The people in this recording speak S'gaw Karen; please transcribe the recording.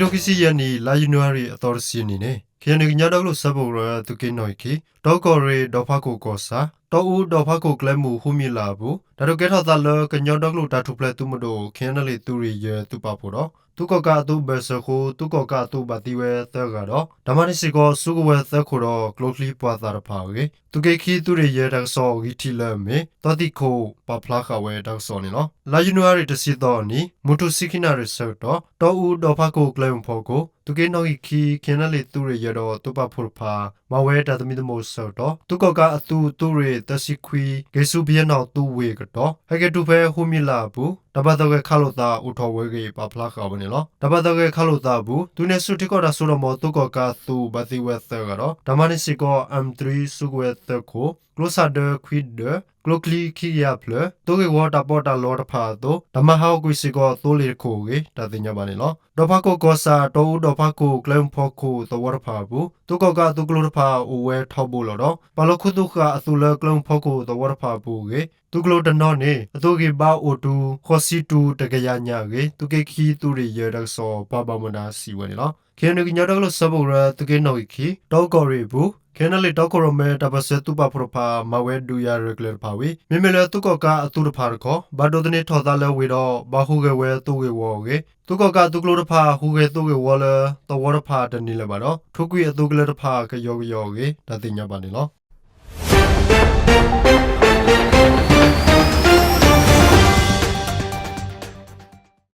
ခံကထိခံဆံယဲၢ်နံၣ် လါယနူၤအါရံၤအသီတဆံနံၤန့ၣ် ခ့ၣ်အဲၣ်ယူၣ် ကညီဒီကလုာ်စၢဖှိၣ်ကရၢ သုးက့နီၣ်ဂံၢ်ခံ တီကီၢ်ရ့ၣ်ဒီဖးခိၣ်ကီၢ်ဆၣ် တီအူဒီဖးခိၣ်ကျဲမုၢ် ဟူမံၤလၢ်အပူၤ တၢ်ဒုးကဲထီၣ်သးလၢကညီဒီကလုာ်တၢ်ထူၣ်ဖျဲးသုးမုၢ်ဒိၣ် ခ့ၣ်အဲၣ်ယူၣ် သုးရ့ၣ်ယဲၢ်သုးပာ်ဖှိၣ်ဒီး သုးကီၣ်ကးအသုးဘၢၣ်စၢၤအဃိ သုးကီၣ်ကးအသုးဘၣ်သံဝဲသၢဂၤဒီး တၢ်မၤန့ၢ်စ့ၢ်ကီးစုကဝဲၤသၢခိၣ်ဒီး ကျိချံပှာ်သၣ်တဖၣ်အဂ့ၢ် သုးက့ခံသုးရ့ၣ်ယဲၢ်တၢ်ကစီၣ်အဂံၢ်ထံးလၢအမ့ၢ် သီသံၣ်ခိၣ် ပာ်ဖျါဃာ်ဝဲတၢ်ကစီၣ်န့ၣ်လီၤ. လါယနူၤအါရံၤတဆံသီအနံၤ မုၢ်ထူၣ်ဆံခံနၣ်ရံၣ်ဆၢကတီၢ် တီအူဒီဖးခိၣ်ကျဲမုၢ်ဖီခိၣ် သုးက့နီၣ်ဂံၢ်ခံ ခ့ၣ်အဲၣ်ယူၣ် သုးရ့ၣ်ယဲၢ်ဒီးသုးပာ်ဖှိၣ်တဖၣ် မၤဝဲတၢ်သမံသမိးဆၢကတီၢ် သုးကီၣ်ကးအသုးသုးရ့ၣ်သၢဆံခွံ က့ၤဆူဘုယဲၢ်နီၣ်သုးဝ့ၢ်အကတီၢ် ဟဲက့ၤတုၤဖဲဟူမံၤလၢ်အပူၤ တၢ်ဘၣ်သဂၢၢ်ခးလိာ်သးအိၣ်ထီၣ်ဝဲအဂ့ၢ် ပာ်ဖျါဃာ်ဝဲန့ၣ်လီၤ. တၢ်ဘၣ်သဂၢၢ်ခးလိာ်သးအပူၤ သုးန့ၢ်ဆူၣ်ထံကီၢ်တၢ်စိတၢ်ကမီၤ သုးကီၣ်ကးအသုးဘၣ်သံဝဲသၢဂၤဒီး တၢ်မၤန့ၢ်စ့ၢ်ကီး M three စုကဝဲၤသၢခိၣ်, ကျိစၢ်ဒၢခွံဒၢး, ကျိချံခံကယၤဖျၢၣ်, သိဂ့ၢ်ဝီတၢ်ပီးတၢ်လီတဖၣ်အသိး တၢ်မၤဟးဂီၤကွံာ်စ့ၢ်ကီးသိလ့ၣ်တခိၣ်အဂ့ၢ် တၢ်သ့ၣ်ညါဘၣ်န့ၣ်လီၤ. ဒီးဖးခိၣ်ကီၢ်ဆၣ် တီအူဒီးဖးခိၣ်ကျဲမုၢ်ဖီခိၣ်သဝီတဖၣ်အပူၤ သုးကီၣ်ကးအသုးကျိၤတဖၣ်အိၣ်ဝဲထီဘိလီၤဒီး ပာ်လီၤခူသူၣ်ဃာ်အသုးလၢကျဲမုၢ်ဖီခိၣ်သဝီတဖၣ်အပူၤအဂ့ၢ် သုးကျိၤတနီၤန့ၣ် အသုးဂံၢ်ဘါအိၣ်တုၤ ဃိးဆံတုၤတကယၤညါအဂ့ၢ် သုးက့ခံသုးရ့ၣ်ယဲၢ်တၢ်ကစီၣ်ပှၤဘၣ်မူဘၣ်ဒါစံးဝဲန့ၣ်လီၤ. ခ့ၣ်အဲၣ်ယူၣ် ကညီဒီကလုာ်စၢဖှိၣ်ကရၢ သုးက့နီၣ်ဂံၢ်ခံ တီအူကီၢ်ရ့ၣ်အပူၤ ခ့ၣ်အဲၣ်ယူၣ် တီခိၣ်ရိၣ်မဲတၢ်ပၢၢ်ဆၢသုးပာ်ဖှိၣ်တဖၣ် မၤဝဲဒုးယၤရဲၣ်ကျဲၤတဖၣ်ဝံၤ မ့မ့ၢ်လၢသုးကီၣ်ကးအသုးတဖၣ်တခီ ဘၣ်ဒိးသန့ၤထီၣ်သးလၢဝ့ၢ်ဒီး ဘၣ်ဟူးဂဲၤဝဲသိဂ့ၢ်ဝီအဂ့ၢ် သုးကီၣ်ကးအသုးကျိၤတဖၣ် ဟူးဂဲၤသိဂ့ၢ်ဝီလၢ သဝီတဖၣ်တန့ၢ်လၢၤဘၣ်ဒီး ထုးကွံာ်အသုးကလၢၤတဖၣ်ကယီကယီအဂ့ၢ် တၢ်သ့ၣ်ညါဘၣ်န့ၣ်လီၤ.